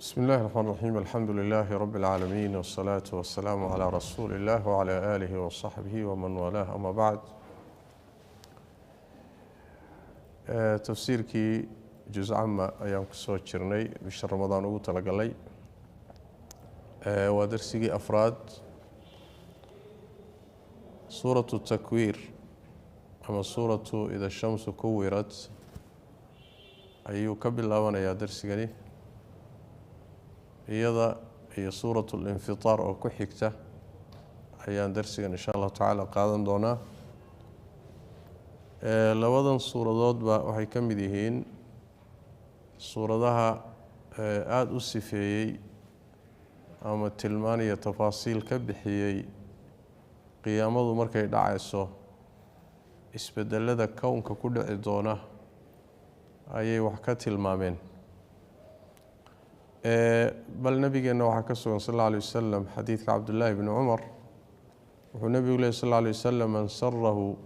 بسم الله الرحمن الرحيم، الحمد لله رب العالمين، والصلاة والسلام على رسول الله وعلى آله وصحبه ومن والاه، أما بعد. Tafsiirkii juz cama ayaan kusoo jirnay bisha Ramadaan ugu talagalay. Waa darsigii afraad. Suuratu Takwiir ama suuratu Ida Shamsu Kuwirat ayuu ka bilaabanayaa darsigani. Iyada iyo suuratu Linfitaar oo ku xigta ayaan darsigan insha Allahu tacaala qaadan doonaa. Labadan suuradoodba waxay ka mid yihiin suuradaha aada u sifeeyey ama tilmaan iyo tafaasiil ka bixiyey qiyaamadu markay dhacayso isbedelada kownka ku dhici doona ayay wax ka tilmaameen. Bal nabigeenna waxaa ka sugan sal alla alay wasalam xadiidka Cabdullaahi bni Cumar. Wuxuu nebigu lehy sal alla alay wasalam: "Man sarahu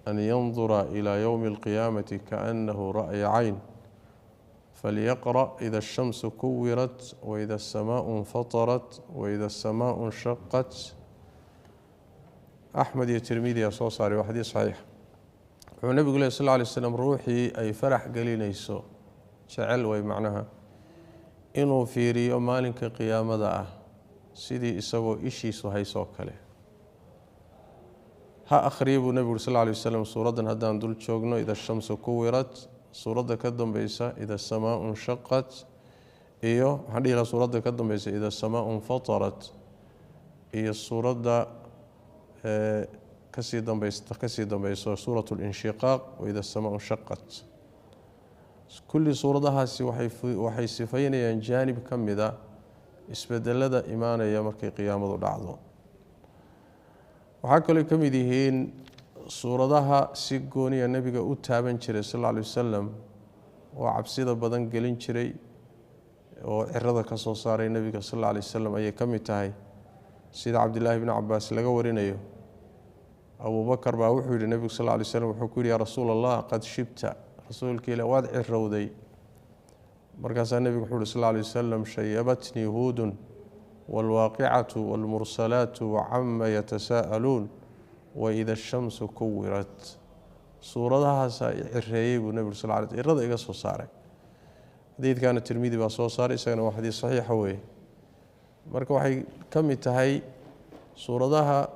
an yandura ilى yowmi alqiyaamati kaanahu ra'ya cayn falyaqra' ida ashamsu kuwirat waida asamaau infatarat waida asamaau inshaqat." Axmed iyo Tirmidiyaa soo saaray, waa xadiis saxiix. Wuxuu nebigu lehy sal lla alay slam: ruuxii ay farax gelinayso, jecel way macnaha, inuu fiiriyo maalinka qiyaamada ah sidii isagoo ishiisu haysoo kale, ha akhriya buu nebigu uri sal lla alay wasalam suuraddan haddaan dul joogno, Ida Shamsu Kuwirat, suuradda ka dambeysa Ida Samaau Inshaqat, iyo waxaan dhihi lahaa suuradda ka dambeysa Ida Samaau Infatarat, iyo suuradda kasii dambeys kasii dambeyso, suurat Linshiqaaq wa Ida Samaau Inshaqat. Kulli suuradahaasi waxay sifaynayaan jaanib ka mida isbedelada imaanaya markay qiyaamadu dhacdo. Waxaa kaloo ka mid yihiin suuradaha si gooniya nebiga u taaban jiray sal alla alay wasalam oo cabsida badan gelin jiray oo cirada ka soo saaray nebiga sal alla alay wasalam ayay ka mid tahay. Sida Cabdillaahi bni Cabaas laga warinayo, Abubakar baa wuxuu yihi, nebigu sal alla alay slam wuxuu ku yidhi: "Yaa Rasuul Allah, qad shibta." Rasuulka ilah, waad cirowday. Markaasaa nebigu wuxuu uhi sal alla alay wasalam: "Shayabatnii Huudun waalwaaqicatu waalmursalaatu wacama yatasaa'aluun waida ashamsu kuwirat. Suuradahaasaa i cireeyey," buu nebigu sal ly cirada iga soo saaray. Xadiidkana Tirmidi baa soo saaray, isagana waa xadiis saxiixa weeye. Marka waxay ka mid tahay suuradaha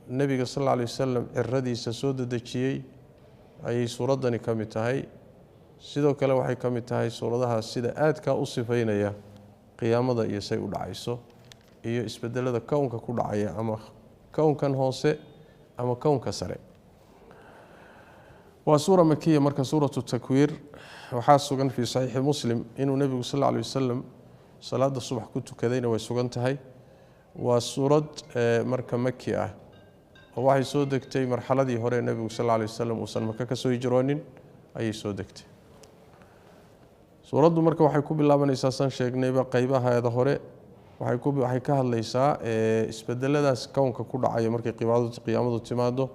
nebiga sal alla alay wasalam ciradiisa soo dedejiyey ayay suuraddani ka mid tahay. Sidoo kale waxay ka mid tahay suuradaha sida aadkaa u sifaynaya qiyaamada iyo say u dhacayso iyo isbedelada kownka ku dhacaya, ama kownkan hoose ama kownka sare. Waa suura makiya. Marka suuratu Takwiir waxaa sugan fii Saxiixi Muslim inuu nebigu sal alla alay wasalam salaada subax ku tukadayna way sugan tahay. Waa suurad marka maki ah oo waxay soo degtay marxaladii hore nebigu sal alla alay wasalam uusan Maka ka soo hijroonin ayay soo degtay suuraddu. Marka waxay ku bilaabanaysaa, san sheegnayba, qeybaheeda hore waxay ka hadlaysaa isbedeladaas kownka ku dhacaya markay qiyaamadu timaado.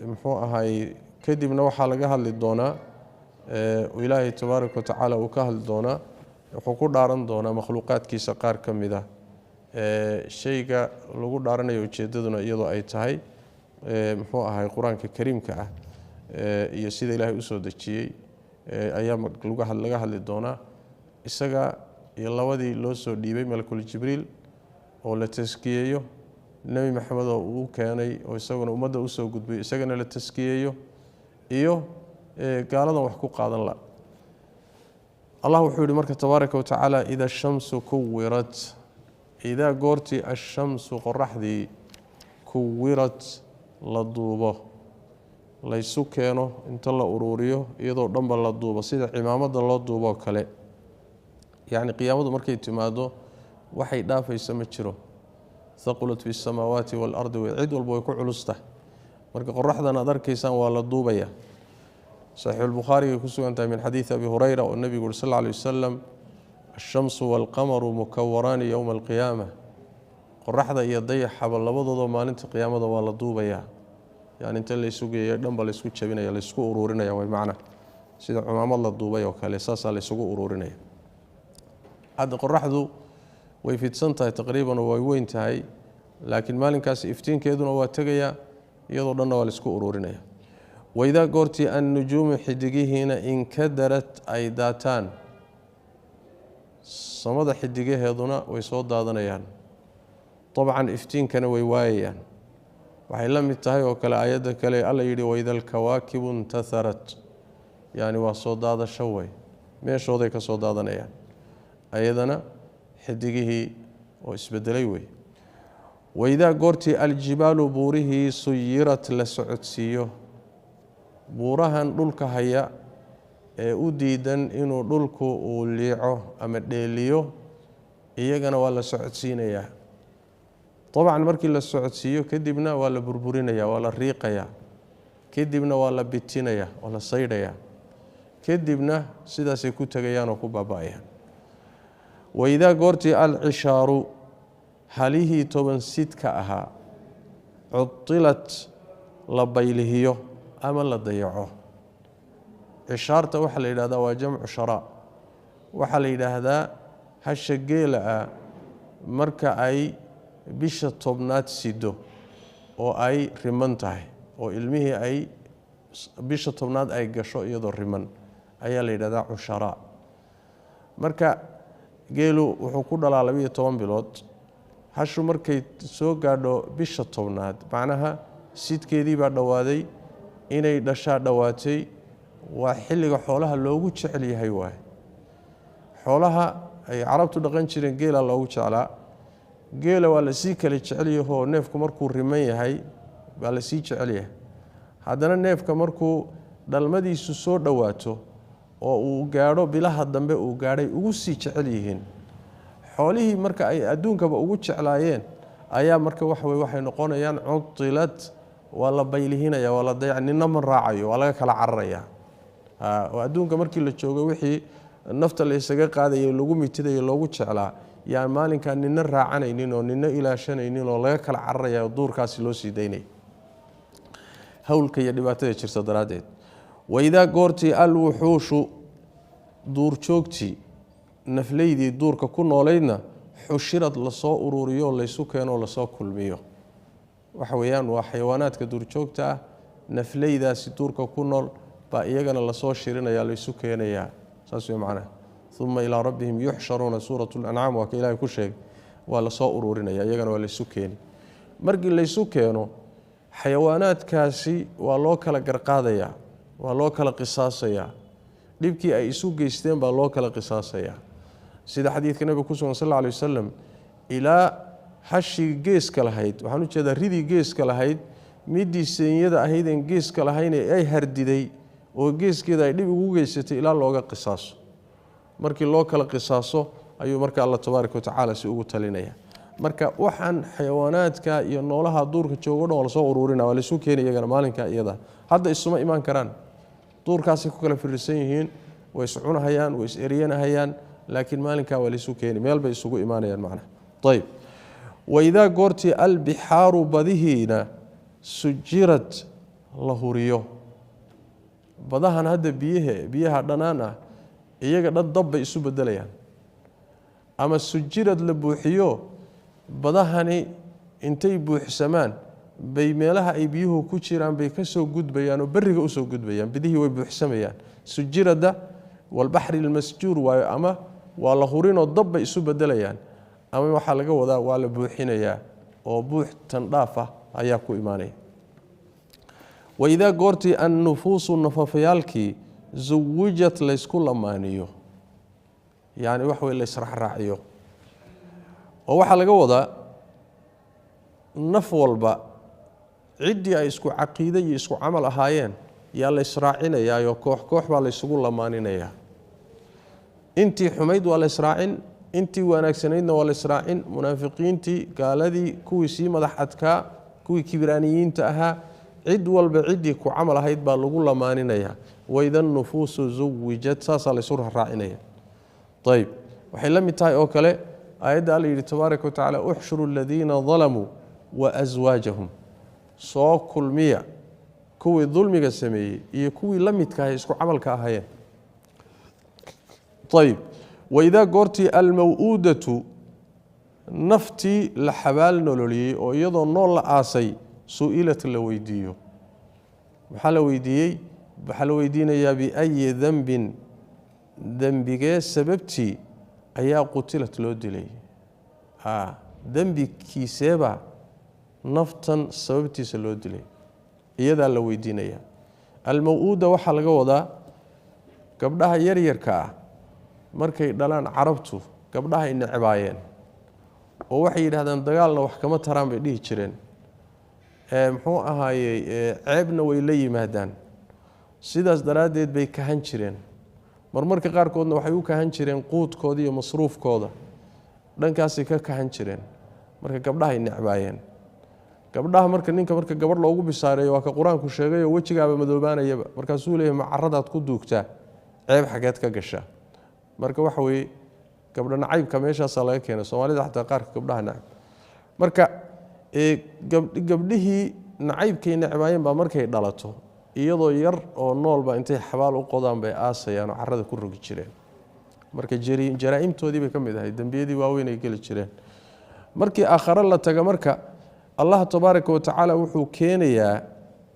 Muxuu ahay, kadibna waxaa laga hadli doonaa, Ilaahay tabaaraka watacaala uu ka hadli doonaa, wuxuu ku dhaaran doonaa makhluuqaadkiisa qaar ka mid ah. Shayga lagu dhaaranayo ujeedaduna iyadoo ay tahay, muxuu ahay, Qur-aanka kariimka ah iyo sida Ilaahay usoo dejiyey ayaa laga hadli doonaa, isaga iyo labadii loo soo dhiibay, malakul Jibriil oo la taskiyeeyo, Nebi Maxamed oo uu keenay oo isaguna ummadda usoo gudbay, isagana la taskiyeeyo, iyo gaaladan wax ku qaadan la. Allah wuxuu yihi marka tabaaraka watacaala: "Ida ashamsu kuwirat." Idaa goortii ashamsu qoraxdii kuwirat la duubo, laysu keeno, inta la uruuriyo iyadoo dhanba la duubo sida cimaamada loo duuboo kale. Yacni qiyaamadu markay timaado waxay dhaafaysa ma jiro. Haqulat fi samaawaati waalardi way, cid walba way ku culus tahay. Marka qoraxdan aad arkaysaan waa la duubaya. Saxiixulbukhaarigay ku sugan tahay min xadiidi Abi Hurayra oo nebigu uri sal alla alay wasalam: "Ashamsu waalqamaru mukawaraani yowma alqiyaama." Qoraxda iyo dayaxaba labadoodoo maalinta qiyaamada waa la duubayaa, yani inta laysu geeyo dhanba laysku jabinaya, laysku uruurinaya way macna, sida cumaamad la duubay oo kale saasaa laysugu uruurinaya. Hadda qoraxdu way fidsan tahay taqriiban oo way weyn tahay, laakiin maalinkaasi iftiinkeeduna waa tegayaa, iyadoo dhanna waa laisku ururinaya. Waidaa goortii annujuumu xidigihiina inkadarat ay daataan, samada xidigaheeduna way soo daadanayaan, dabcan iftiinkana way waayayaan. Waxay la mid tahay oo kale aayadda kale Alla yidhi waida alkawaakibu intatharat, yani waa soo daadasho way, meeshooday ka soo daadanayaan, ayadana xidigihii oo isbedelay wey. Waidaa goortii aljibaalu buurihii suyirat la socodsiiyo, buurahan dhulka haya ee u diidan inuu dhulku uu liico ama dheeliyo, iyagana waa la socodsiinayaa. Dabcan markii la socodsiiyo kadibna waa la burburinaya, waa la riiqayaa, kadibna waa la bitinaya oo la saydhayaa, kadibna sidaasay ku tegayaan oo ku baaba-ayaan. Waidaa goortii alcishaaru halihii 10 sidka ahaa cudilat la baylihiyo ama la dayaco. Cishaarta waxaa la yidhahdaa waa jamcu sharaa, waxaa la yidhaahdaa hasha geela ah marka ay bisha 10aad sido oo ay riman tahay oo ilmihii ay bisha 10aad ay gasho iyadoo riman ayaa la yidhahdaa cusharaa. Marka geelu wuxuu ku dhalaa 12 bilood, hashu markay soo gaadho bisha 10aad macnaha sidkeedii baa dhowaaday, inay dhashaa dhowaatay, waa xilliga xoolaha loogu jecel yahay waay. Xoolaha ay carabtu dhaqan jireen geela loogu jeclaa. Geela waa lasii kala jecel yahoo neefku markuu riman yahay baa lasii jecel yahay. Haddana neefka markuu dhalmadiisu soo dhowaato oo uu gaadho bilaha dambe uu gaadhay ugu sii jecel yihiin. Xoolihii marka ay adduunkaba ugu jeclaayeen ayaa marka waxawey waxay noqonayaan cudilad, waa la baylihinaya, waa la dayac, nina ma raacayo, waa laga kala cararayaa. Oo adduunka markii la joogo wixii nafta la isaga qaadayay lagu mitidayo loogu jeclaa yaan maalinkaa nina raacanaynin oo nina ilaashanaynin oo laga kala cararaya oo duurkaasi loo sii daynaya hawlka iyo dhibaatada jirta daraaddeed. Waidaa goortii alwuxuushu duurjoogtii nafleydii duurka ku noolaydna xushirad lasoo ururiyo, laysu keenoo lasoo kulmiyo. Waxa weeyaan waa xayawaanaadka duurjoogta ah, nafleydaasi duurka ku nool baa iyagana lasoo shirinaya, laysu keenayaa. Saas wey macnaha. Uma ilaa rabbihim yuxsharuuna, suuratu lancaam waa ka Ilaahay ku sheegay, waa lasoo ururinaya iyagana waa laysu keeni. Markii laysu keeno xayawaanaadkaasi waa loo kala garqaadayaa, waa loo kala qisaasayaa, dhibkii ay isu geysteen baa loo kala qisaasayaa. Sida xadiidka nabiga ku sugan sal alla alay wasalam, ilaa hashii geeska lahayd, waxaan u jeedaa ridii geeska lahayd, midii seenyada ahaydeen geeska lahayn ee ay hardiday oo geeskeeda ay dhib ugu geysatay ilaa looga qisaaso. Markii loo kala qisaaso ayuu marka Alla tabaaraka watacaala si ugu talinaya. Marka waxaan xayawaanaadka iyo noolaha duurka joogo dhan waa lasoo uruurina, waa laysu keenay iyagana maalinka iyada. Hadda isuma imaan karaan, duurkaasay ku kala firirsan yihiin, way iscunahayaan, way is eryanahayaan, laakiin maalinkaa waa laysu keeni, meel bay isugu imaanayaan macnaha. Ayib. Waidaa goortii albixaaru badihiina sujirad la huriyo, badahan hadda biyaha dhanaan ah iyaga dhan dab bay isu bedelayaan, ama sujirad la buuxiyo, badahani intay buuxsamaan bay meelaha ay biyuhu ku jiraan bay ka soo gudbayaan oo beriga usoo gudbayaan, bidihii way buuxsamayaan. Sujirada walbaxri almasjuur waayo, ama waa la hurinoo dab bay isu bedelayaan, ama waxaa laga wadaa waa la buuxinayaa oo buux tandhaaf ah ayaa ku imaanaya. Waidaa goortii annufuusu nafafayaalkii zuwijat laysku lamaaniyo, yacni wax wey laysraacraaciyo, oo waxaa laga wadaa naf walba ciddii ay isku caqiide iyo isku camal ahaayeen yaa laysraacinayaayo koox koox baa laysugu lamaaninayaa. Intii xumayd waa laysraacin, intii wanaagsanaydna waa laysraacin, munaafiqiintii, gaaladii, kuwii sii madax adkaa, kuwii kibraaniyiinta ahaa, cid walba ciddii ku camal ahayd baa lagu lamaaninayaa. Waida nufuusu zuwijat, saasaa laysu raacinaya. Ayib. Waxay la mid tahay oo kale aayadda Alla yidhi tabaaraka watacaala uxshuru aladiina dalamuu wa aswaajahum, soo kulmiya kuwii dulmiga sameeyey iyo kuwii la midka ahay isku camalka ahaayeen. Ayib. Waidaa goortii almaw-uudatu naftii la xabaal nololiyey oo iyadoo nool la aasay, su-ilat la weydiiyo. Maxaa la weydiiyey? Waxaa la weydiinayaa biayi dembin, dembigee sababtii ayaa qutilat loo dilay, dembikiiseebaa naftan sababtiisa loo dilay, iyadaa la weydiinayaa. Almaw-uuda waxaa laga wadaa gabdhaha yaryarka ah markay dhalaan. Carabtu gabdhahay necbaayeen oo waxay yidhahdaan dagaalna wax kama taraan bay dhihi jireen, muxuu ahaayey, ceebna way la yimaadaan, sidaas daraaddeed bay kahan jireen. Marmarka qaarkoodna waxay u kahan jireen quudkooda iyo masruufkooda, dhankaasay ka kahan jireen. Marka gabdhahay necbaayeen gabdhaha. Marka ninka marka gabadh loogu bisaareeyo, waa ka qur-aanku sheegayoo wejigaaba madoobaanayaba, markaasuu leeyahy macaradaad ku duugtaa, ceeb xageed ka gashaa. Marka waxa weeye gabdho nacaybka meeshaasaa laga keenay. Soomaalida xataa qaarka gabdhaha nacab. Marka gabdhihii nacaybkay necbaayeen baa markay dhalato iyadoo yar oo noolba intay xabaal u qodaan bay aasayaan oo carada ku rogi jireen. Marka jaraa-imtoodii bay ka mid ahay, dembiyadii waaweyn ay geli jireen. Markii aakhare la taga marka Allah tabaaraka wa tacaala wuxuu keenayaa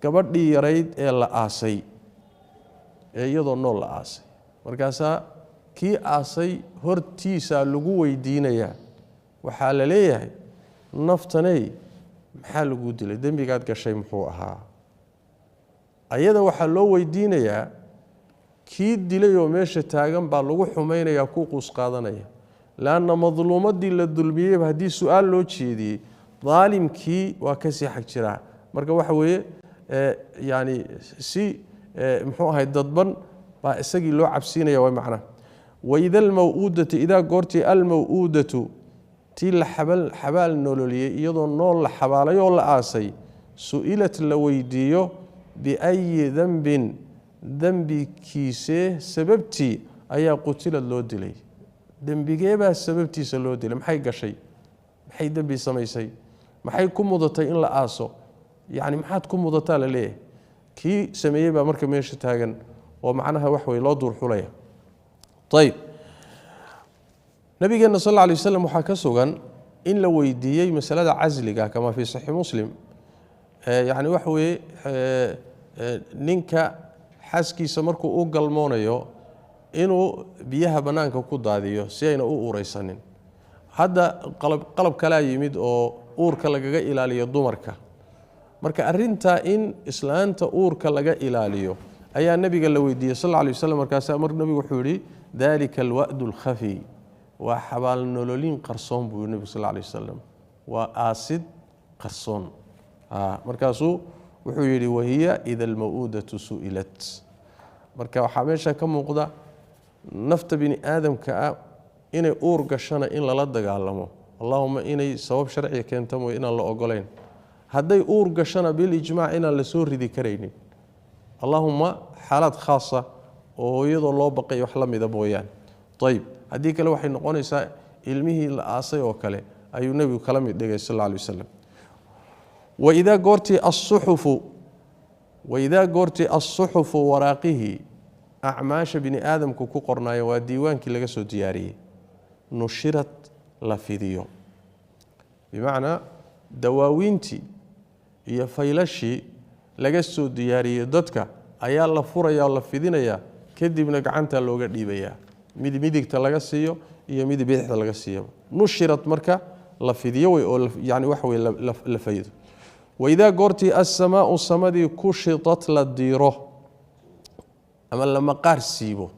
gabadhii yarayd ee la aasay, ee iyadoo nool la aasay. Markaasaa kii aasay hortiisaa lagu weydiinayaa. Waxaa la leeyahay, naftaney maxaa laguu dilay? Dembigaad gashay muxuu ahaa? Ayada waxaa loo weydiinayaa, kii dilay oo meesha taagan baa lagu xumaynayaa, ku quus qaadanaya, leanna madluumadii la dulmiyeyba haddii su-aal loo jeediyey, daalimkii waa kasii xag jiraa. Marka waxa weeye yani si muxuu ahay dadban baa isagii loo cabsiinaya, waa macnaha. Waida almaw-uudatu, idaa goortii almaw-uudatu tii la xabaal nololiyey iyadoo nool la xabaalay oo la aasay, su-ilat la weydiiyo biayi dembin, dembikiisee sababtii ayaa qutilad loo dilay, dembigeebaa sababtiisa loo dilay, maxay gashay, maxay dembi samaysay, maxay ku mudatay in la aaso, yacni maxaad ku mudataa la leeyahay. Kii sameeyey baa marka meesha taagan oo macnaha wax wey loo duurxulaya. Ayib, nabigeena sal alla alay waslam waxaa ka sugan in la weydiiyey masalada casliga, kama fii saxiix Muslim. Yacni waxa weeye ninka xaaskiisa markuu u galmoonayo inuu biyaha bannaanka ku daadiyo si ayna u uureysanin. Hadda qalab kalaa yimid oo uurka lagaga ilaaliyo dumarka. Marka arintaa in islaanta uurka laga ilaaliyo ayaa nabiga la weydiiyey sal alla alay waslam. Markaasaa mar nabigu wuxuu yihi, dalika alwa'du alkhafi, waa xabaalnololin qarsoon buu yihi nebigu sal alla alay wasalam, waa aasid qarsoon. Markaasuu wuxuu yidhi, wahiya ida almaw-uudatu su'ilat. Marka waxaa meesha ka muuqda nafta bini aadamka ah inay uur gashana in lala dagaalamo, allahuma inay sabab sharciga keenta mooye, inaan la ogolayn. Hadday uur gashana bilijmaac inaan la soo ridi karaynin, allahuma xaalaad khaasa oo hooyadoo loo baqay wax la mida mooyaane. Ayib, haddii kale waxay noqonaysaa ilmihii la aasay oo kale ayuu nebigu kala mid dhigay sal alla alay wasalam. Waidaa goortii asuxufu, waidaa goortii assuxufu waraaqihii acmaasha bini aadamku ku qornaayo, waa diiwaankii laga soo diyaariyey, nushirad la fidiyo, bimacnaa dawaawiintii iyo faylashii laga soo diyaariyey dadka ayaa la furaya oo la fidinayaa, kadibna gacanta looga dhiibayaa, mid midigta laga siiyo iyo mid bidixda laga siiyaba. Nushirad marka la fidiyo wey oo yani waxa wey la faydo. Waidaa goortii assamaau samadii kushitat la diiro ama la maqaar siibo,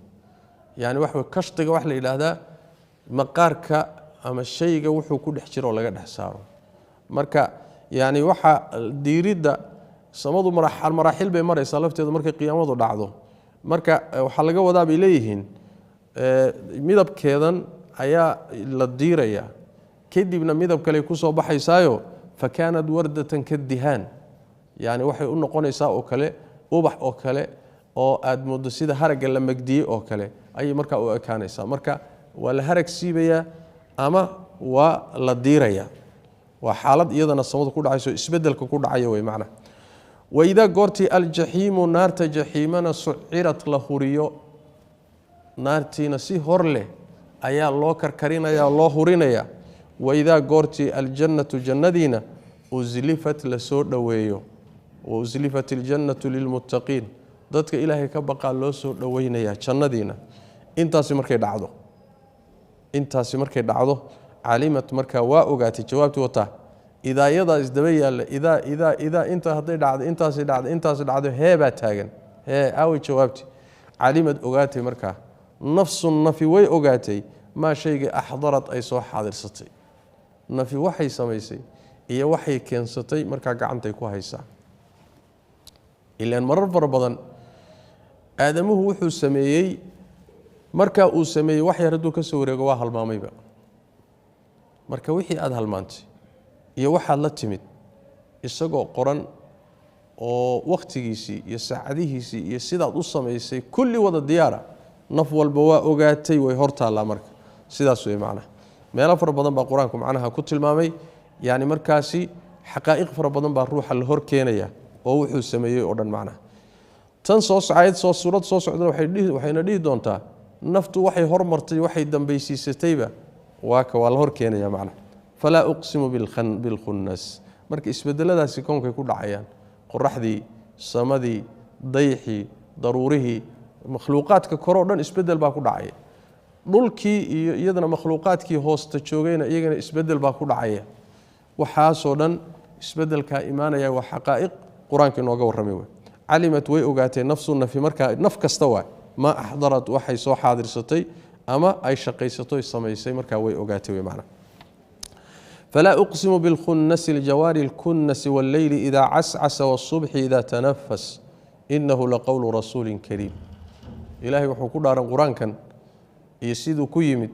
yani waxa wey kashtiga waxa la yidhaahdaa maqaarka ama shayga wuxuu ku dhex jiro oo laga dhex saaro. Marka yani waxa diiridda samadu maraaxil bay maraysaa lafteedu markay qiyaamadu dhacdo. Marka waxaa laga wadaa bay leeyihiin midabkeedan ayaa la diirayaa, kadibna midab kale kusoo baxaysaayo, fa kaanat wardatan kadihaan, yani waxay u noqonaysaa oo kale ubax oo kale oo aad moodo sida haragga la magdiyey oo kale ayay markaa u ekaanaysaa. Marka waa la harag siibayaa ama waa la diirayaa, waa xaalad iyadana samadu ku dhacayso, isbedelka ku dhacaya wey macna. Waidaa goortii aljaxiimu naarta jaxiimana sucirat la huriyo, naartiina si hor leh ayaa loo karkarinayaa, loo hurinayaa. Waidaa goortii aljannatu jannadiina uslifat lasoo dhoweeyo, wauslifat iljannatu lilmuttaqiin, dadka ilaahay ka baqaa loo soo dhoweynayaa jannadiina. Intaasi markay dhacdo, intaasi markay dhacdo, calimat markaa waa ogaatay. Jawaabtii wataa idaayadaa isdaba yaalla, idaa idaa idaa, intaa hadday dhacdo, intaasi dhacdo, intaasi dhacdo, heebaa taagan, hee aaway jawaabtii. Calimad ogaatay markaa, nafsun nafi way ogaatay, maa shayga axdarad ay soo xaadirsatay. Nafi waxay samaysay iyo waxay keensatay markaa gacantay ku haysaa. Ilaan marar fara badan aadamuhu wuxuu sameeyey, markaa uu sameeyey wax yar hadduu ka soo wareego waa halmaamayba. Marka wixii aada halmaantay iyo waxaad la timid isagoo qoran oo wakhtigiisii iyo saacadihiisii iyo sidaad u samaysay kulli wada diyaara, naf walba waa ogaatay, way hor taallaa. Marka sidaas wey macnaha. Meelo fara badan baa qur-aanku macnaha ku tilmaamay. Yani markaasi xaqaa'iq fara badan baa ruuxa la hor keenaya oo wuxuu sameeyey oo dhan macnaha. Tan soo ayad soo suurad soo socdana waxayna dhihi doontaa naftu waxay hormartay, waxay dambaysiisatayba waa ka waa la hor keenaya macnaha. Falaa uqsimu bilkhunnas. Marka isbedeladaasi koonkay ku dhacayaan, qoraxdii, samadii, dayxii, daruurihii, makhluuqaadka koroo dhan isbedel baa ku dhacaya. Dhulkii iyo iyadana makhluuqaadkii hoosta joogayna iyagana isbedel baa ku dhacaya. Waxaasoo dhan isbedelkaa imaanaya waa xaqaa'iq qur-aanka inooga warramay wey. Calimat way ogaatay nafsu nafi, markaa naf kasta waay, maa axdarad waxay soo xaadirsatay ama ay shaqaysatoy samaysay, markaa way ogaatay wey macnaha. Falaa uqsimu bilkhunnasi aljawaari alkunnasi walleyli idaa cascasa waasubxi idaa tanafas inahu laqowlu rasuulin kariim. Ilaahay wuxuu ku dhaaran qur-aankan iyo siduu ku yimid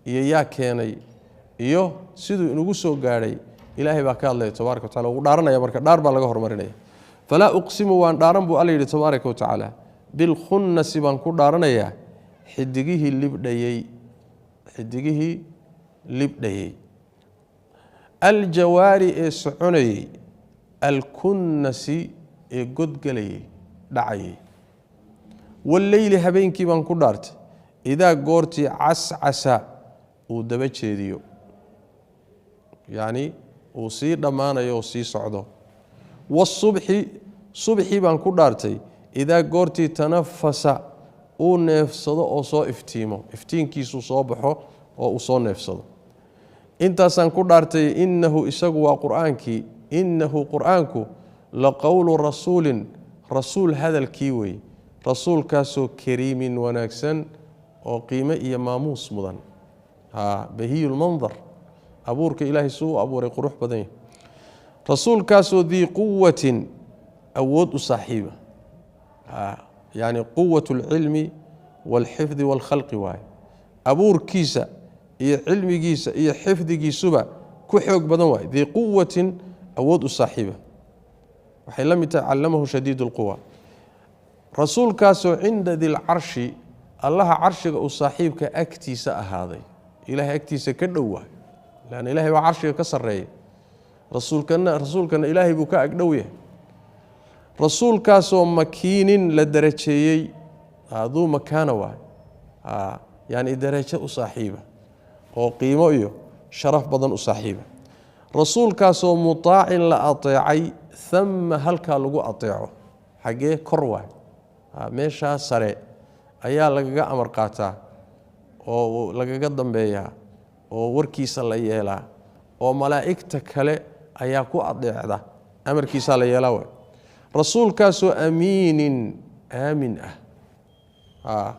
iyo yaa keenay iyo siduu inugu soo gaadhay. Ilaahay baa ka hadlaya tabaraka watacala, ugu dhaaranaya. Marka dhaar baa laga hormarinaya. Falaa uqsimu waan dhaaran buu Alla yidhi tabaaraka wa tacaala, bilkhunnasi baan ku dhaaranayaa, xidigihii libdhayey, xidigihii libdhayey, aljawaari ee soconayey, alkunnasi ee godgelayey dhacayey, walleyli habeenkii baan ku dhaartay, idaa goortii cascasa uu daba jeediyo, yacni uu sii dhammaanayo oo sii socdo, wasubxi subxii baan ku dhaartay, idaa goortii tanafasa uu neefsado oo soo iftiimo, iftiinkiisuu soo baxo oo uu soo neefsado. Intaasaan ku dhaartay. Innahu isagu waa qur-aankii, innahu qur-aanku laqowlu rasuulin, rasuul hadalkii wey, rasuulkaasoo kariimin wanaagsan oo qiimo iyo maamuus mudan, bahiyulmandar, abuurka ilaahay suu u abuuray qurux badan yahy, rasuulkaasoo dii quwatin awood u saaxiiba, yacni quwat alcilmi waalxifdi waalkhalqi waaye, abuurkiisa iyo cilmigiisa iyo xifdigiisuba ku xoog badan waaye. Dii quwatin awood u saaxiiba, waxay la mid tahay callamahu shadiid اlquwa. Rasuulkaasoo cinda dilcarshi, allaha carshiga uu saaxiibka agtiisa ahaaday, ilahay agtiisa ka dhow waay, lanna ilahay baa carshiga ka sarreeya, rasuulkana ilaahay buu ka agdhow yahay. Rasuulkaasoo makiinin la darajeeyey, duu makaana waay, yani darajo u saaxiiba oo qiimo iyo sharaf badan u saaxiiba, rasuulkaasoo mutaacin la ateecay, hama halkaa lagu ateeco, xaggee kor waay, meeshaa sare ayaa lagaga amar qaataa oo lagaga dambeeyaa oo warkiisa la yeelaa, oo malaa'igta kale ayaa ku adeecda, amarkiisaa la yeelaa waay. Rasuulkaasoo amiinin aamin ah,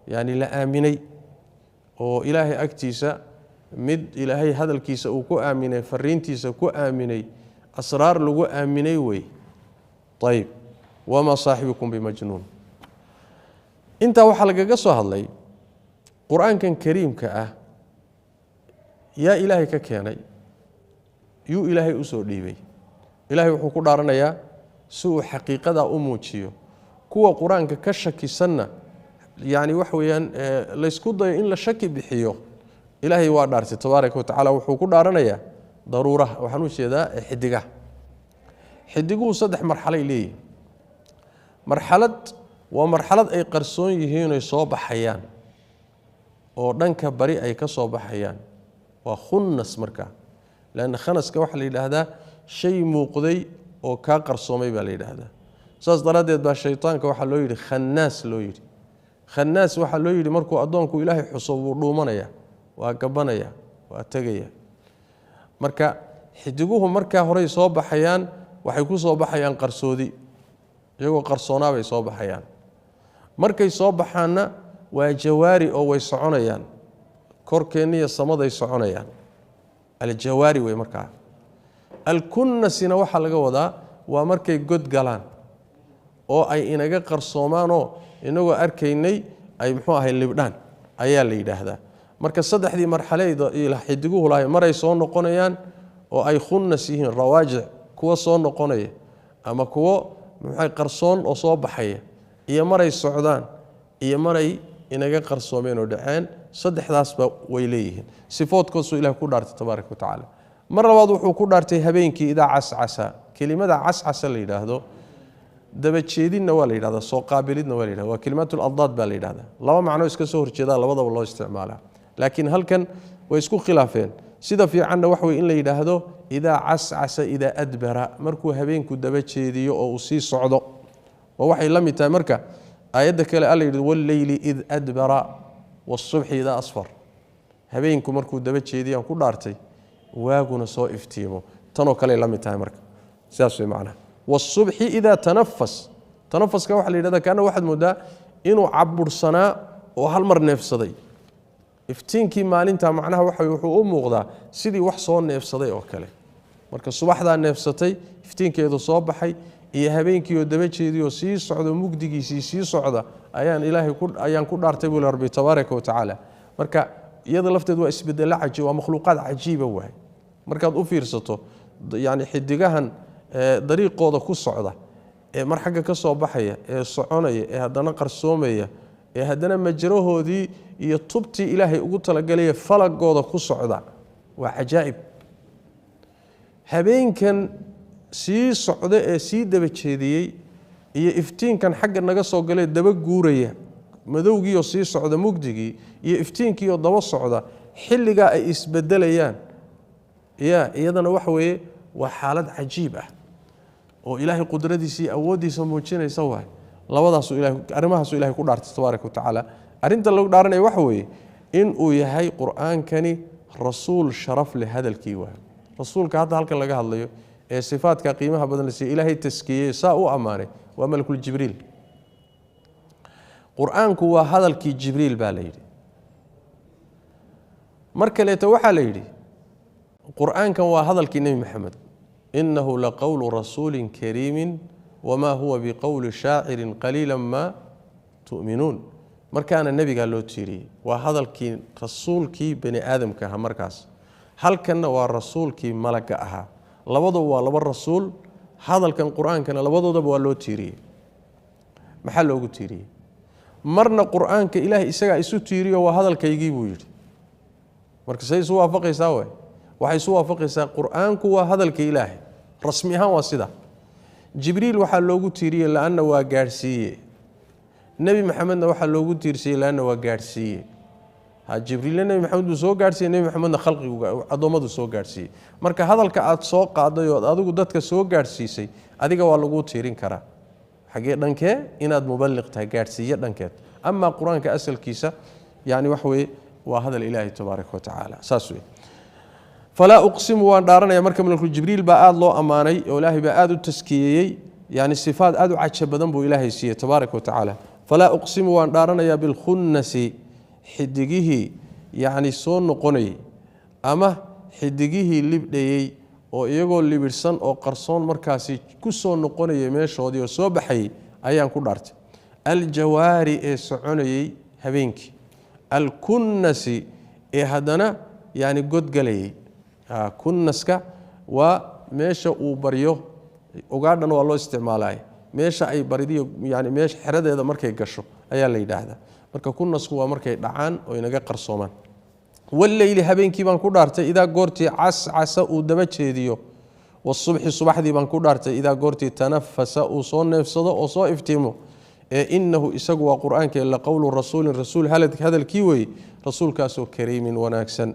yani la aaminay oo ilaahay agtiisa mid ilaahay hadalkiisa uu ku aaminay, fariintiisa ku aaminay, asraar lagu aaminay wey. Ayib, wamaa saaxibukum bimajnuun. Intaa waxaa lagaga soo hadlay qur-aankan kariimka ah yaa ilaahay ka keenay, yuu ilaahay usoo dhiibay. Ilaahay wuxuu ku dhaaranayaa si uu xaqiiqadaa u muujiyo, kuwa qur-aanka ka shakisanna yani waxa weeyaan laysku dayo in la shaki bixiyo. Ilaahay waa dhaartay tabaaraka wa tacala, wuxuu ku dhaaranayaa daruuraha, waxaan u jeedaa xidigaha. Xidiguhu saddex marxalay leeyihin. Marxalad waa marxalad ay qarsoon yihiinay soo baxayaan. oo dhanka bari ay ka soo baxayaan. Waa khunnas markaa, lanna khanaska waxaa la yidhaahdaa shay muuqday oo kaa qarsoomay baa la yidhaahdaa. Saas daraaddeed baa shaytaanka waxaa loo yidhi khannaas loo yidhi. Khannaas waxaa loo yidhi markuu addoonku Ilaahay xuso wuu dhuumanaya, waa gabanaya, waa tegaya. Marka xidiguhu markaa horey soo baxayaan waxay ku soo baxayaan qarsoodi, iyagoo qarsoonaabay soo baxayaan. Markay soo baxaanna waa jawaari oo way soconayaan, korkeenniyo samaday soconayaan, aljawaari wey markaa. Alkunnasina waxaa laga wadaa waa markay god galaan oo ay inaga qarsoomaanoo inagoo arkaynay ay muxuu ahay libdhaan ayaa la yidhaahdaa. Marka saddexdii marxaleyda xidiguhu lahay maray soo noqonayaan oo ay khunnas yihiin, rawaajic kuwa soo noqonaya ama kuwo muxuu qarsoon oo soo baxaya, iyo maray socdaan iyo maray inaga qarsoomeen oo dhaceen, saddexdaasba way leeyihiin. Sifoodkoosuu Ilaah ku dhaartay tabaaraka wa tacaala. Mar labaad wuxuu ku dhaartay habeenkii idaa cascasa. Kelimada cascasa la yidhaahdo dabajeedinna waa la yidhahdaa, soo qaabilidna waa la yidhahda, waa kelimaatu laddaad baa la yidhahdaa. Laba macno iska soo horjeedaa labadaba loo isticmaalaa, laakiin halkan way isku khilaafeen. Sida fiicanna waxa wey in la yidhaahdo idaa cascasa idaa adbara, markuu habeenku daba jeediyo oo uu sii socdo. Oo waxay la mid tahay marka aayadda kale alla yidhi walleyli id adbara wasubxi idaa asfar, habeenku markuu daba jeediyaan ku dhaartay waaguna soo iftiimo, tanoo kaley la mid tahay marka sidaas wey macnaha. Wasubxi idaa tanafas, tanafaska waxaa la yidhahdaa kaana waxaad moodaa inuu cabursanaa oo hal mar neefsaday. Iftiinkii maalinta macnaha waxa wuxuu u muuqdaa sidii wax soo neefsaday oo kale. Marka subaxdaa neefsatay iftiinkeedu soo baxay iyo habeenkii oo daba jeediyoo sii socdo mugdigiisii sii socda ayaan Ilaahay ku ayaan ku dhaartay buu Rabbi tabaaraka wa tacaala. Marka iyada lafteed waa isbedelo cajiib, waa makhluuqaad cajiiba waay. Markaad u fiirsato yani xidigahan dariiqooda ku socda ee mar xagga ka soo baxaya ee soconaya ee haddana qarsoomaya ee haddana majrahoodii iyo tubtii Ilaahay ugu talagalaya falagooda ku socda, waa cajaa'ib. Habeenkan sii socda ee sii daba jeediyey iyo iftiinkan xagga naga soo galee daba guuraya, madowgiioo sii socda mugdigii iyo iftiinkiioo daba socda, xilligaa ay isbedelayaan ya iyadana waxa weeye waa xaalad cajiib ah oo Ilaahay qudradiisa iyo awooddiisa muujinaysa waay. Labadaasuu ilahay arrimahaasuu Ilahay ku dhaartay tabaaraka wa tacaala. Arrinta lagu dhaaranaya waxa weeye in uu yahay qur-aankani rasuul sharaf leh hadalkii waay. Rasuulka hadda halkan laga hadlayo ee sifaadka qiimaha badan la siiyey Ilaahay taskiyey saa u ammaanay waa malakul Jibriil. Qur-aanku waa hadalkii Jibriil baa la yidhi. Mar kaleeto waxaa la yidhi qur-aankan waa hadalkii Nebi Maxamed, innahu laqowlu rasuulin kariimin wamaa huwa biqowli shaacirin qaliila maa tu'minuun. Markaana nebigaa loo tiiriyey, waa hadalkii rasuulkii bani aadamka ahaa markaas. Halkanna waa rasuulkii malagga ahaa. Labaduba waa laba rasuul, hadalkan qur-aankana labadoodaba waa loo tiiriyey. Maxaa loogu tiiriyey? Marna qur-aanka Ilaahay isagaa isu tiiriyo waa hadalkaygii buu yidhi. Marka say isu waafaqaysaa waay? Waxay isu waafaqaysaa qur-aanku waa hadalka Ilaahay rasmi ahaan, waa sida Jibriil waxaa loogu tiiriyey laanna waa gaadhsiiye, Nebi Maxamedna waxaa loogu tiirsiyey laanna waa gaadhsiiye. Ha Jibriilna Nebi Maxamed buu soo gaadhsiiyey, Nebi Maxamedna khalqigu addoommadu soo gaadhsiiyey. Marka hadalka aad soo qaaday ood adigu dadka soo gaadhsiisay adiga waa laguu tiirin karaa xaggee dhankee inaad muballiq tahay, gaadhsiiye dhankeed. Amaa qur-aanka asalkiisa yani waxa weeye waa hadal Ilaahay tabaaraka wa tacaala, saas wey. Falaa uqsimu waan dhaaranaya. Marka malakul Jibriil baa aada loo ammaanay oo Ilaahay baa aada u taskiyeeyey, yani sifaad aada u caja badan buu Ilaahay siiyey tabaaraka wa tacaala. Falaa uqsimu waan dhaaranayaa bilkhunnasi, xidigihii yacni soo noqonayay ama xidigihii libdhayey oo iyagoo libidhsan oo qarsoon markaasi ku soo noqonayay meeshoodii oo soo baxayey ayaan ku dhaartay. Aljawaari ee soconayey habeenkii, alkunnasi ee haddana yani godgalayey. Kunnaska waa meesha uu baryo ugaadhan, waa loo isticmaalaya meesha ay baridiyo, yani meesha xeradeeda markay gasho ayaa la yidhaahdaa. Marka kunnasku waa markay dhacaan oo inaga qarsoomaan. Walleyli habeenkii baan ku dhaartay idaa goortii cascasa uu daba jeediyo, wasubxi subaxdii baan ku dhaartay idaa goortii tanafasa uu soo neefsado oo soo iftiimo. Ee innahu isagu waa qur-aanka la qowlu rasuulin rasuul hadalkii weeye, rasuulkaasoo kariimin wanaagsan,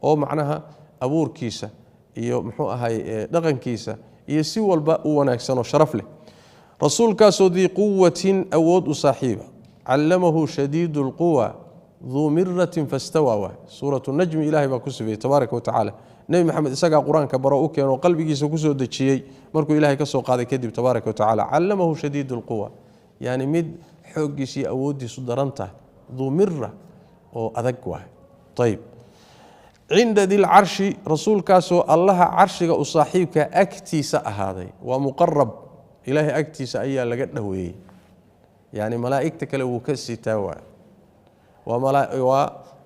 oo macnaha abuurkiisa iyo muxuu ahay dhaqankiisa iyo si walba u wanaagsanoo sharaf leh, rasuulkaasoo dii quwatin awood u saaxiiba. Callamahu shadiidu lquwa duu miratin fastawa waay. Suuratu Najmi ilahay baa ku sifeeyey tabaaraka wa tacaala. Nebi Maxamed isagaa qur-aanka baro u keeno, qalbigiisa kusoo dejiyey markuu Ilahay ka soo qaaday kadib tabaaraka wa tacala. Callamahu shadiidu lquwa, yani mid xooggiisa iyo awooddiisu daran tahay, duu mira oo adag waay. Ayib, cinda dilcarshi, rasuulkaasoo Allaha carshiga u saaxiibka agtiisa ahaaday. Waa muqarab, Ilaahay agtiisa ayaa laga dhoweeyey, yani malaa'igta kale wuu ka sitaa waay.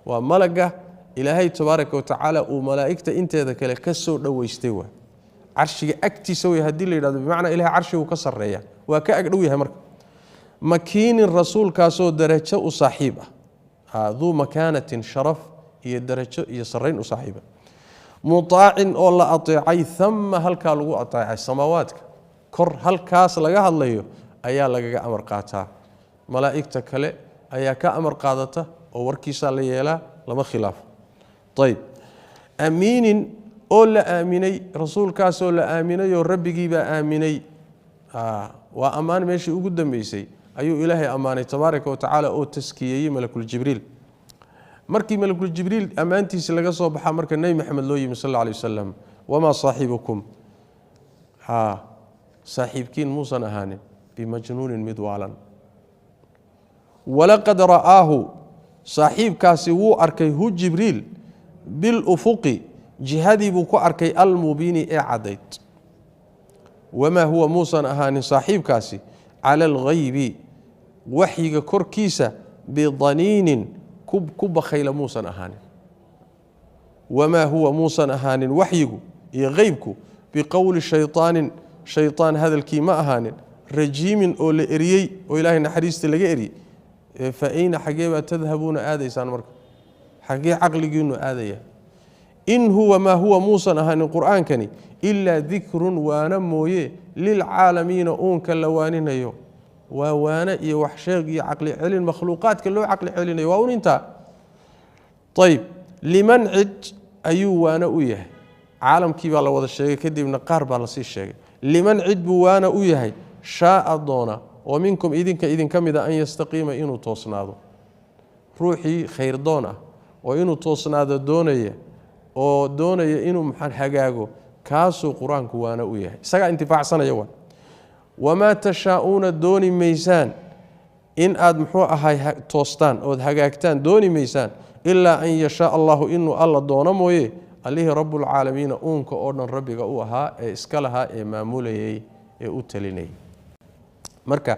Waa malaga Ilaahay tabaaraka watacaala uu malaa'igta inteeda kale ka soo dhoweystay waay. Carshiga agtiisa wey haddii la yidhahdo, bimacnaa Ilahay carshigu ka sarreeya, waa ka agdhow yahay. Marka makiinin, rasuulkaasoo darajo u saaxiib ah, duu makaanatin, sharaf iyo darajo iyo sarrayn u saaxiiba, mutaacin oo la ateecay, ama halkaa lagu ateecay samaawaadka kor halkaas laga hadlayo ayaa lagaga amar qaataa. Malaa'igta kale ayaa ka amar qaadata oo warkiisaa la yeelaa, lama khilaafo. Ayb, amiinin oo la aaminay, rasuulkaasoo la aaminay oo rabbigiibaa aaminay. Waa ammaan meeshii ugu dambeysay ayuu Ilaahay ammaanay tabaaraka wa tacaala oo taskiyeeyey malakuljibriil. Markii malakuljibriil ammaantiisi laga soo baxaa, marka Nebi Maxamed loo yimi sal alla alay wasalam. Wamaa saaxibukum, saaxiibkiin muusan ahaanin, bimajnuunin mid waalan. Walaqad ra'aahu, saaxiibkaasi wuu arkay, hu Jibriil, bilufuqi, jihadii buu ku arkay, almubiini ee caddayd. Wamaa huwa muusan ahaanin saaxiibkaasi cala alghaybi, waxyiga korkiisa, bidaniinin ku bakhayla muusan ahaanin. Wamaa huwa muusan ahaanin waxyigu iyo heybku biqowli shayطaanin, shayطaan hadalkii ma ahaanin, rajiimin oo la eriyey oo Ilaahay naxariista laga eriyey. Fa ayna, xagee baa, tadhabuuna aadaysaan? Marka xagee caqligiinu aadaya? In huwa, maa huwa muusan ahaanin qur-aankani ilaa dikrun, waana mooye, lilcaalamiina, uunka la waaninayo. Waa waane iyo wax sheeg iyo caqli celin makhluuqaadka loo caqli celinayo, waa un intaa. Ayib, liman cid ayuu waano u yahay? Caalamkii baa la wada sheegay, kadibna qaar baa lasii sheegay. Liman cid buu waana u yahay? Shaaa doona, oo minkum idinka idinka mida, an yastaqiima, inuu toosnaado. Ruuxii khayrdoon ah oo inuu toosnaado doonaya oo doonaya inuu maxaa hagaago, kaasuu qur-aanku waana u yahay, isagaa intifaacsanaya. Waa wamaa tashaa'uuna, dooni maysaan in aad muxuu ahay toostaan ood hagaagtaan, dooni maysaan, ilaa an yashaa Allahu, inuu Alla doono mooye, allihii rabbulcaalamiina, uunka oo dhan rabbiga u ahaa ee iska lahaa ee maamulayay ee u talinayay. Marka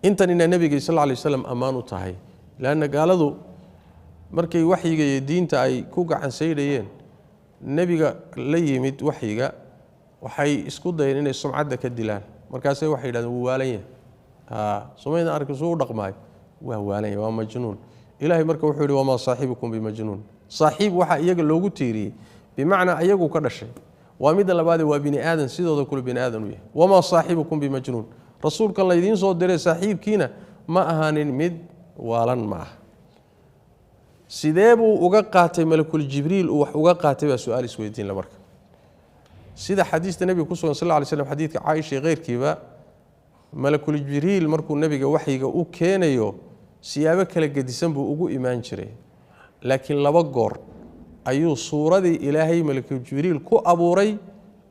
intan inaa nebiga sal lla lay waslam ammaan u tahay, leanna gaaladu markay waxyiga iyo diinta ay ku gacan saydhayeen nebiga la yimid waxyiga, waxay isku dayeen inay sumcadda ka dilaan. Markaasay waxay yidhahdeen wuu waalan yahay, somayna arki suu u dhaqmaayo, waa waalan yahay, waa majnuun. Ilahay marka wuxuu yihi wamaa saaxibukum bimajnuun. Saaxiib waxaa iyaga loogu tiiriyey bimacnaa iyagu ka dhashay, waa midda labaadee waa bini aadan, sidooda kule bini aadan u yahay. Wamaa saaxibukum bimajnuun, rasuulkan laydiin soo diray saaxiibkiina ma ahaanin mid waalan ma aha. Sidee buu uga qaatay malakuljibriil uu wax uga qaatay baa su-aal isweydiinla. Marka sida xadiista nebiga ku sugan sal lla lay slam, xadiidka Caaisha iyo keyrkiiba, malakuljibriil markuu nebiga waxyiga u keenayo siyaabo kala gedisan buu ugu imaan jiray, laakiin laba goor ayuu suuradii Ilaahay malakuljibriil ku abuuray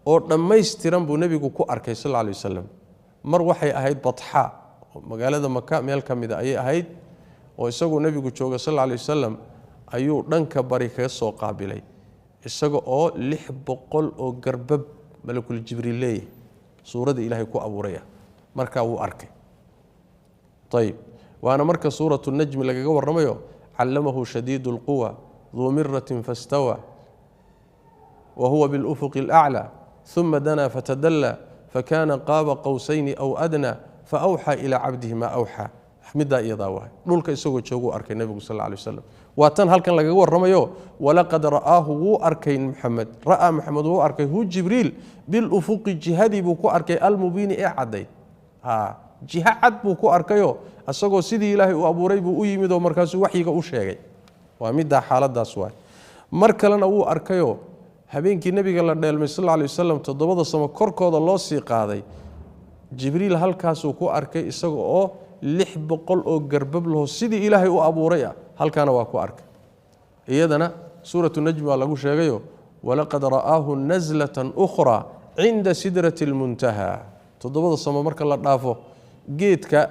oo dhammaystiran buu nebigu ku arkay sal alla lay wasalam. Mar waxay ahayd Batxa, magaalada Maka meel ka mida ayay ahayd, oo isagoo nebigu jooga sal alla lay wasalam ayuu dhanka bari kaga soo qaabilay, isaga oo 600 oo garbab malakuljibriil leeyahay, suuradii Ilaahay ku abuuraya. Markaa wuu arkay. Ayib, waana marka suuratu Najmi lagaga warramayo, callamahu shadiidu اlquwa duu miratin faاstawa wa huwa biاlufuqi اlأclى ثuma danaa fatadalى fakana qaaba qowsayni aw adnaa faawxaa ilaa cabdihi maa awxaa. Middaa iyadaa waay dhulka isagoo jooguu arkay nebigu sal lla lay waslam. Waa tan halkan lagaga warramayo, walaqad ra'aahu, wuu arkay Muxamed, ra'aa Maxamed, wuu arkay, hu Jibriil, bilufuqi, jihadii buu ku arkay, almubiini ee caddayd. Jiho cad buu ku arkayo Isagoo sidii Ilaahay u abuuray buu u yimid oo markaasuu waxyiga u sheegay. Waa middaa xaaladaas waay. Mar kalena wuu arkayoo habeenkii nebiga la dheelmay sal alla alay wasalam, 7da samo korkooda loo sii qaaday, Jibriil halkaasuu ku arkay isaga oo 600 oo garbab laho sidii Ilaahay u abuuray ah. Halkaana waa ku arkay. Iyadana suuratu Najm baa lagu sheegayo, walaqad ra'aahu nazlatan ukhraa cinda sidrati lmuntaha. 7da samo marka la dhaafo, geedka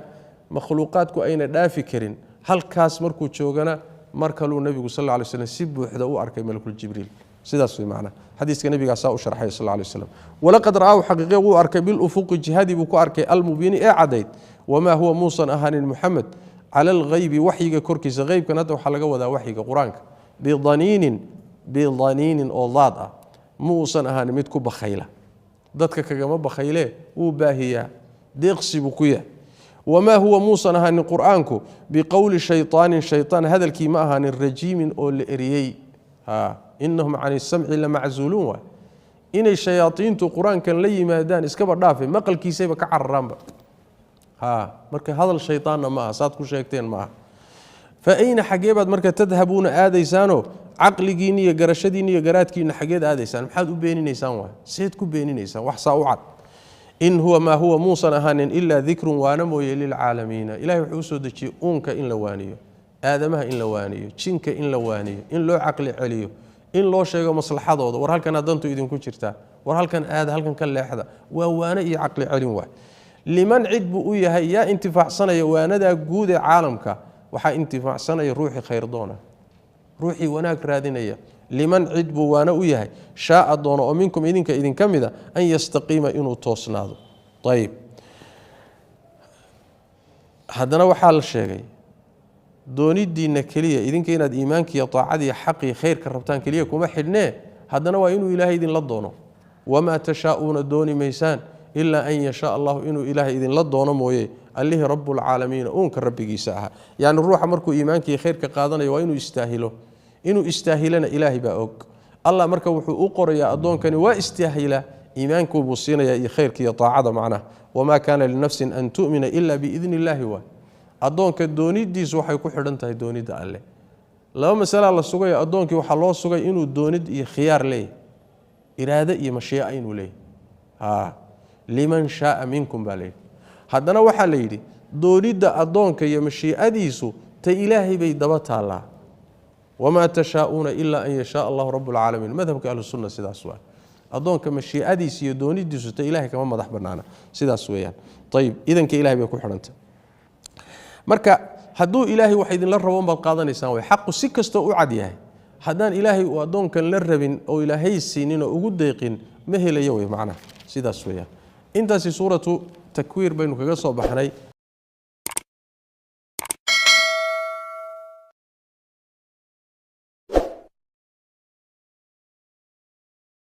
makhluuqaadku ayna dhaafi karin, halkaas markuu joogana mar kaluu nebigu sal alla alay slam si buuxda u arkay malakuljibriil. Sidaas way macnaha, xadiiska nabigaasaa u sharxay sal alla alay wasalam. Walaqad ra'aahu, xaqiiqe wuu arkay, bilufuqi, jihadii buu ku arkay, almubiini ee cadayd. Wamaa huwa, muusan ahaanin Muxamed, cala alghaybi, waxyiga korkiisa. Haybkan hadda waxaa laga wadaa waxyiga Qur-aanka. Bidaniinin, bidaniinin oo daad ah, ma uusan ahaanin mid ku bakhayla. Dadka kagama bakhaylee, wuu baahiyaa, deeqsi buu ku yahay. Wamaa huwa, muusan ahaanin Qur-aanku, biqowli shayطaanin, shayطaan hadalkii ma ahaanin, rajiimin, oo la eriyey. Inahum can isamci lamaczuuluun. Waay inay shayaaiintu Qur-aankan la yimaadaan iskaba dhaafe, maqalkiisayba ka cararaanba. Marka hadal shayطaanna ma aha, saad ku sheegteen ma aha. Fa ayna, xaggee baad marka tadhabuuna aadaysaanoo caqligiinni iyo garashadiinni iyo garaadkiinna xaggeed aadaysaan? Maxaad u beeninaysaan waay? Seed ku beeninaysaan wax saa u cad? In huwa, maa huwa, muusan ahaanin, ilaa dikrun, waana mooye, lilcaalamiina. Ilahay wuxuu usoo dejiyey uunka in la waaniyo, aadamaha in la waaniyo, jinka in la waaniyo, in loo caqli celiyo, in loo sheego maslaxadooda. War halkanaa dantu idinku jirtaa, war halkan aada, halkan ka leexda. Waa waano iyo caqli celin waay. Liman, cid buu u yahay. Yaa intifaacsanaya waanadaa guud ee caalamka? Waxaa intifaacsanaya ruuxii khayrdoona, ruuxii wanaag raadinaya. Liman, cid buu waano u yahay, shaaa, doono, oo minkum, idinka idinka mida, an yastaqiima, inuu toosnaado. Ayib, haddana waxaa la sheegay doonidiinna keliya idinka inaad iimaankiiyo taacadiiyo xaqii khayrka rabtaan keliya kuma xidhnee, haddana waa inuu Ilaahay idinla doono. Wamaa tashaa'uuna, dooni maysaan, ilaa an yashaa Allahu, inuu Ilaahay idinla doono mooye, allihii rabbulcaalamiina, uunka rabbigiisa ahaa. Yacni ruuxa markuu iimaankiiyo khayrka qaadanayo waa inuu istaahilo. Inuu istaahilana Ilaahay baa og. Allah marka wuxuu u qorayaa addoonkani waa istaahila, iimaankuubuu siinayaa iyo khayrka iyo taacada macnaha. Wamaa kaana linafsin an tu'mina ila biidni illaahi. Waay addoonka doonidiisu waxay ku xidhan tahay doonidda Alleh. Laba masalaa la sugaya. Addoonkii waxaa loo sugay inuu doonid iyo khiyaar leeyahy, iraade iyo mashiica inuu leeyahy. Liman shaaa minkum baa layidhi. Haddana waxaa la yidhi doonidda addoonka iyo mashiicadiisu ta Ilaahay bay daba taallaa. Wamaa tashaa'uuna ilaa an yashaa Allahu rabbulcaalamiin. Madhabka Ahlusunna sidaas waa. Addoonka mashiicadiisa iyo doonidiisu ta Ilahay kama madax banaana, sidaas weeyaan. Ayib, idanka Ilahay bay ku xidhantay. Marka hadduu Ilaahay wax idinla rabo unbaad qaadanaysaan. Way xaqu si kastoo u cad yahay, haddaan Ilaahay uu addoonkan la rabin oo Ilaahay siinin oo ugu deeqin, ma helayo wey macnaha, sidaas weeyaan. Intaasi suuratu Takwiir baynu kaga soo baxnay.